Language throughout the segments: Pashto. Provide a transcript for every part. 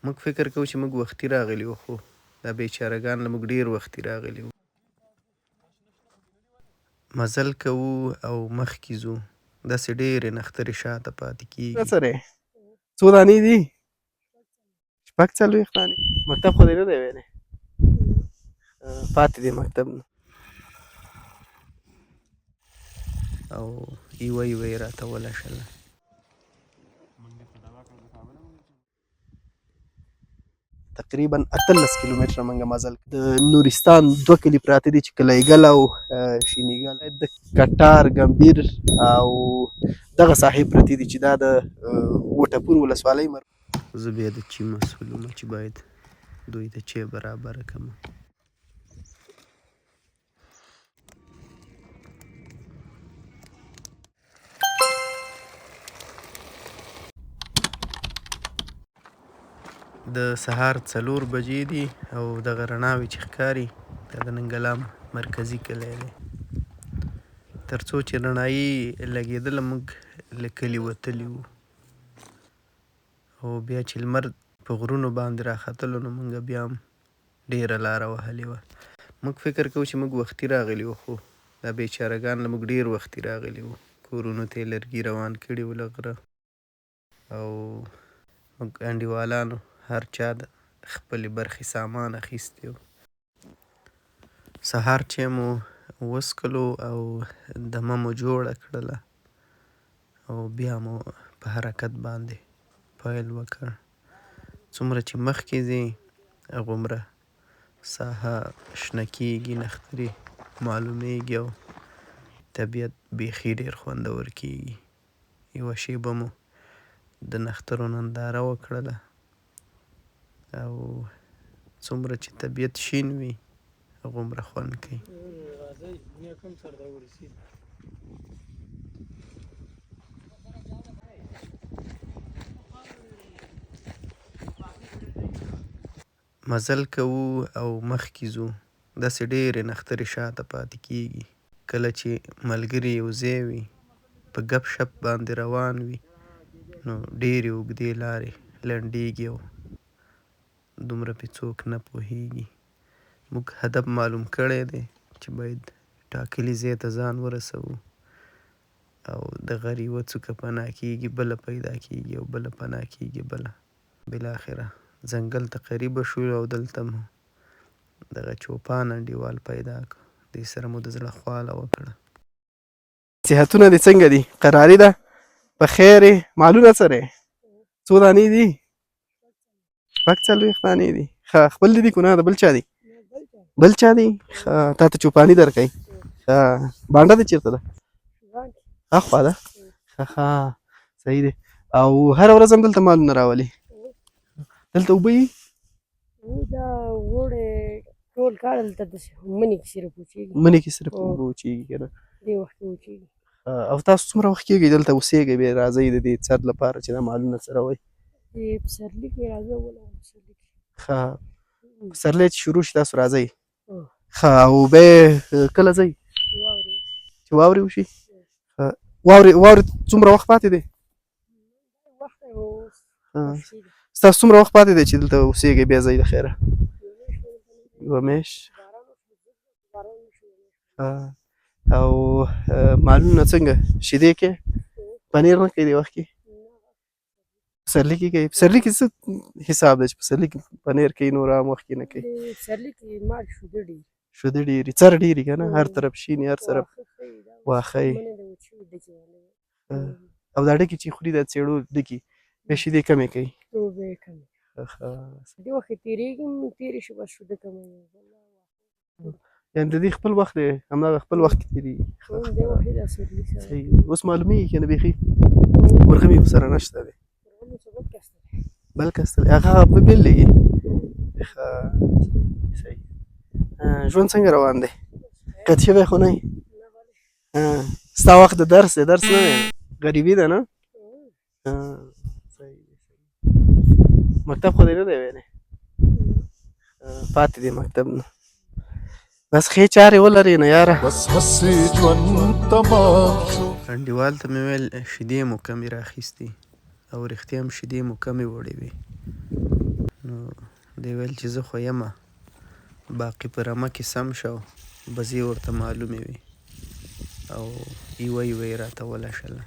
موږ فکر کوو چې موږ وختي راغلي وو، خو دا بیچاره ګان له موږ ډېر وختي راغلي وو. مزل کوو او مخکې ځو، داسې ډېرې نښترې شاته پاتې کېږي. سره څو دانې دي؟ 46 دانې. مکتب خو دې نه دی ویلی؟ پاتې دی مکتب نه. او یوه یوه یې راته ولشله. تقریبا 18 کیلومتره موږ مزل. د نورستان دوه کلي پراته دي چې کلیګل او شینیګل، د کټار ګمبیر او دغه ساحې پرتې دي چې دا د وټپور ولسوالۍ. زه بیا د چي مسؤل وم چې باید دوی ته چای برابره کړم. د سهار 4 بجې دي او دغه رڼاوې چې ښکاري دا د ننګلام مرکزي کلی دی. تر څو چې رڼايي لګېدله موږ له کلي وتلي وو، او بیا چې لمر په غرونو باندې راختلو نو موږ بیا هم ډېره لاره وهلې وه. موږ فکر کوو چې موږ وختي راغلي وو، خو دا بیچاره ګان له موږ ډېر وختي راغلي وو. کورونو ته یې لرګي روان کړي وو له غره، او موږ انډیوالانو هر چا د خپلې برخې سامان اخیستی و. سهار چای مو وڅکلو او دمه مو جوړه کړله او بیا مو په حرکت باندې پیل وکړ. څومره چې مخکې ځې هغومره ساحه شنه کېږي، نښترې معلومېږي او طبیعت بیخي ډېر خوندور کېږي. یوه شېبه مو د نښترو ننداره وکړله او څومره چې طبیعت شین وي هغومره خوند کوي. مزل کوو او مخکې ځو، داسې ډېرې نښترې شاته پاتې کېږي. کله چې ملګري یو ځای وي، په ګپ شپ باندې روان وي، نو ډېرې اوږدې لارې لنډېږي او دومره پې څوک نه پوهېږي. موږ هدف معلوم کړی دی چې باید ټاکلي ځای ته ځان ورسوو، او د غر یوه څوکه پناه کېږي، بله پیدا کېږي او بله پناه کېږي، بله. بالاخره ځنګل ته قریبه شو او دلته مو دغه چوپان انډیوال پیدا کړ، دې سره مو د زړه خواله وکړه. صحتونه دې څنګه دي؟ قراري ده؟ په خیر یې؟ مالونه سره څو دانې دي؟ 46 دانې دي. ښه، خپل دي که نه د بل چا دي؟ بل چا دي. ښه، تا ته چوپاني درکوي. ښه، بانډه دې چېرته ده؟ اخوا ده. ښه ښه، صحیح دی. او هره ورځ هم دلته مالونه راولي؟ دلته اوبه یي؟ دا اوړی ټول کال دلته داسې مني کې صرف وچېږي. مني کې صرف اوبه وچېږي که نه؟ دې وخت کې وچېږي. او تاسو څومره وخت کېږي دلته اوسېږئ، بیا راځئ د دې څر لپاره چې دا مالونه څروئ؟ دې پسرلي کې راځو، اوله پسرلي کې. ښه، پسرلی چې شروع شي تاسو راځئ. ښه، او بیا کله ځئ؟ چې واورې وشي. ښه، واورې څومره وخت پاتې دی؟ ستاسو څومره وخت پاتې دی چې دلته اوسېږئ بیا ځئ د خیره؟ یوه میاشت. او مالونه څنګه شیدې کې پنیر نه کوي دې وخت کې؟ پسرلي کې کوي. پسرلي کې څه حساب دی چې پسرلي کې پنیر کوي نور عام وخت کې نه کوي؟ پسرلي کې مال شیدې ډېري، شیدې ډېري، څر ډېري که نه؟ هر طرف شین، هر طرف واښه. او دا ډکي چې خوري دا څېړو ډکي بیا شیدې کمې کوي. دې وخت کې تېرېږي، تېرې شي بس شیدې کموي. یعنې د دې خپل وخت دی، همدغه خپل وخت کې تېرېږي. اوس معلومېږي که نه بیخي مرغۍ مې سره نشته دی، بل کس ته هغه به بېل لګي. ښه، صحیح. ژوند څنګه روان دی؟ قطع شوی خو نه یې؟ ستا وخت د درس دی، درس نه دی، غریبي ده نه؟ مکتب خو دې نه دی ویلی؟ پاتې دی مکتب نه. بس ښې چارې ولرې نه یاره. بس هسې ژوند تمام شو. انډیوال ته مې ویل شیدې مو کمې راخیستي، او رښتیا هم شیدې مو کمې وړې وې، نو دی ویل چې زه خو یمه، باقي په رمه کې سم شه او بزې ورته معلومې وې او یوه یوه یې راته ولشله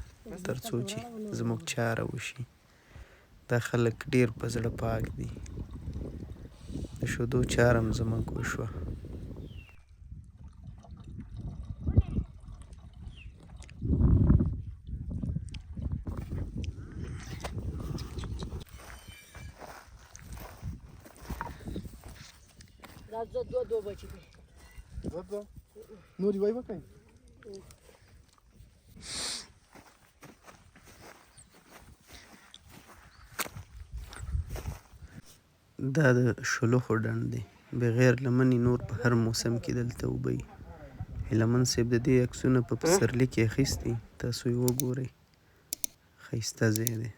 تر څو چې زموږ چاره وشي. دا خلک ډېر په زړه پاک دي. د شودو چاره هم زموږ وشوه. دا دوه دوه دوه بچي دي. دوه دوه نور یې وای وکړئ. دا د شلوخو ډنډ دی، بغیر له مني نور په هر موسم کې دلته اوبه وي. هیله من صاحب د دې عکسونه په پسرلي کې اخیستي، تاسو یې وګورئ، ښایسته ځای دی.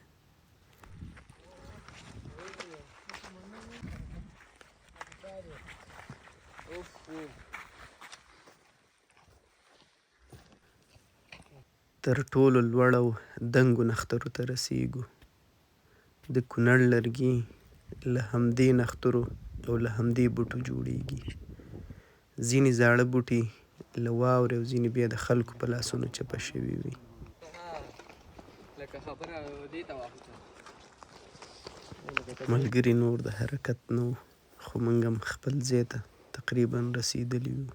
تر ټولو لوړ او دنګو نښترو ته رسېږو. د کونړ لرګي له همدې نښترو او له همدې بوټو جوړېږي. ځینې زاړه بوټي له واورې او ځینې بیا د خلکو په لاسونو چپه شوي وي. ملګري نور د حرکت نه وو، خو موږ هم خپل ځای ته تقریبا رسېدلي وو.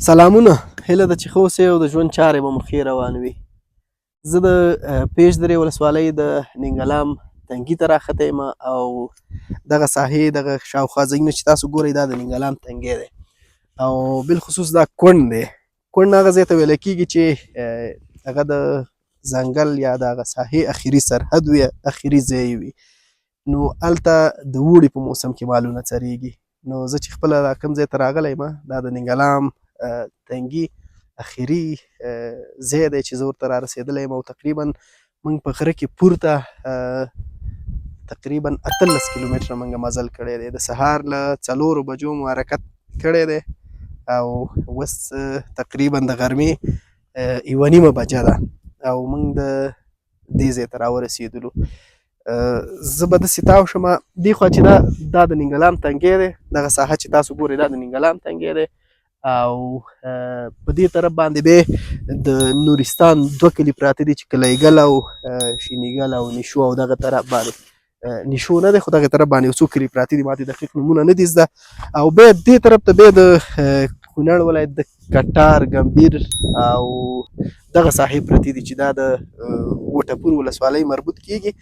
سلامونه، هیله ده چې ښه اوسئ او د ژوند چارې به مو ښې روان وي. زه د پیش درې ولسوالۍ د ننګلام تنګي ته راختی یم او دغه ساحې، دغه شاوخوا ځایونه چې تاسو ګورئ دا د ننګلام تنګی دی او بالخصوص دا کونډ دی. کونډ هغه ځای ته ویل کېږي چې هغه د ځنګل یا د هغه ساحې اخري سرحد وي، اخري ځای وي. نو هلته د اوړي په موسم کې مالونه څرېږي. نو زه چې خپله دا کوم ځای ته راغلی یم، دا د ننګلام تنګي اخري ځای دی چې زه ورته را رسېدلی یم او تقریبا موږ په غره کې پورته تقریبا 18 کیلومتره موږ مزل کړی دی. د سهار له 4 بجو مو حرکت کړی دی او اوس تقریبا د غرمې 1:30 بجه ده او موږ د دې ځای ته راورسېدلو. زه به داسې تاو شم دې خوا چې دا د ننګلام تنګی دی، دغه ساحه چې تاسو ګورئ دا د ننګلام تنګی دی او په دې طرف باندې به د نورستان دوه کلي پراته دي چې کلیګل او شینیګل او نیشو او دغه طرف باندې نیشو نه دی خو دغه طرف باندې یو څو کلي پراته دي، ما ته دقیق نومونه نه دي زده. او بیا دې طرف ته بیا د کونړ ولایت د کټار، ګمبیر او دغه ساحې پرتې دي چې دا د وټپور ولسوالۍ مربوط کیږي.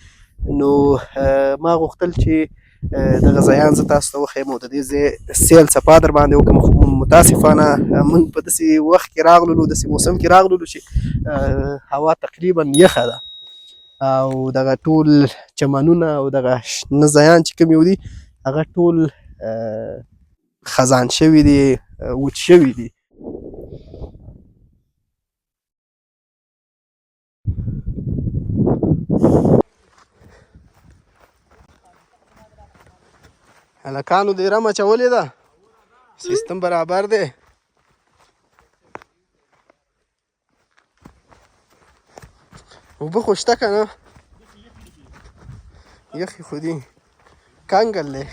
نو ما غوښتل چې دغه ځایان زه تاسو ته وښیم او د دې ځای سیل صفا در باندې وکړم، خو متاسفانه موږ په داسې وخت کې راغللو، داسې موسم کې راغللو چې هوا تقریبا یخه ده او دغه ټول چمنونه او دغه شنه ځایان چې کوم یو دي هغه ټول خزان شوي دي، وچ شوي دي. هلکانو دې رمه اچولې ده، سیستم برابر دی. اوبه خو شته که نه؟ یخې خو دي، کنګل دی.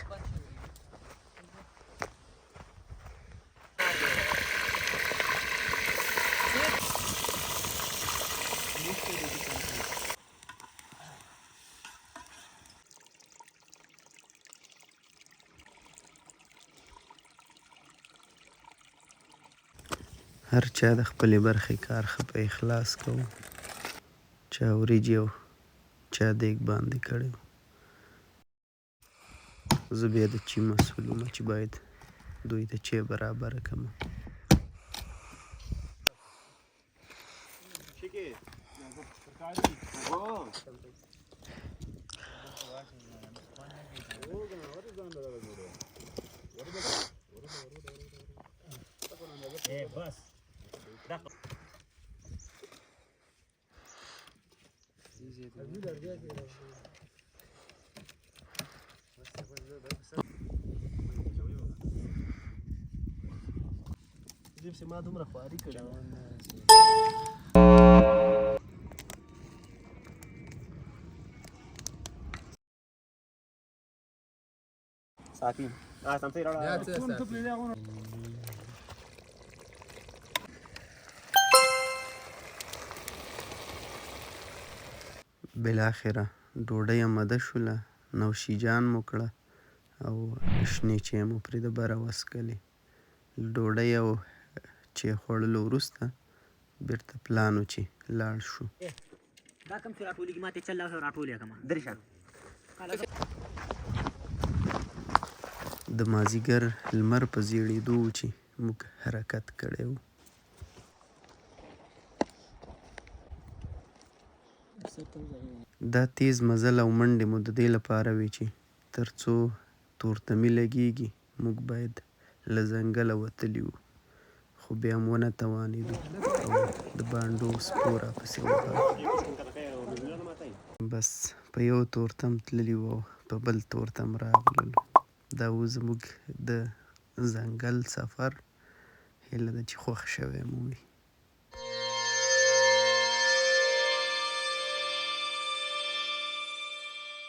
هر چا د خپلې برخې کار ښه په اخلاص کوو، چا وریجې او چا دیګ باندې کړی و. زه بیا د چای مسؤل وم چې باید دوی ته چای برابره کړم. دې پسې ما دومره خواري کړې وه. بالاخره ډوډۍ اماده شوله، نوشیجان مو کړه او شنې چای مو پرې د بره وڅکلې. له ډوډۍ او چای خوړلو وروسته بیرته پلان و چې لاړ شو. د مازیګر لمر په زیړېدو و چې موږ حرکت کړی و. دا تیز مزل او منډې مو د دې لپاره وې چې تر څو تورتمي لګېږي موږ باید له ځنګله وتلي وو، خو بیا هم ونه توانېدو او د بانډو سپو راپسې وهلو. بس په یو تورتم تللي وو او په بل تورتم راغللو. دا و زموږ د ځنګل سفر. هیله ده چې خوښ شوی مو وي.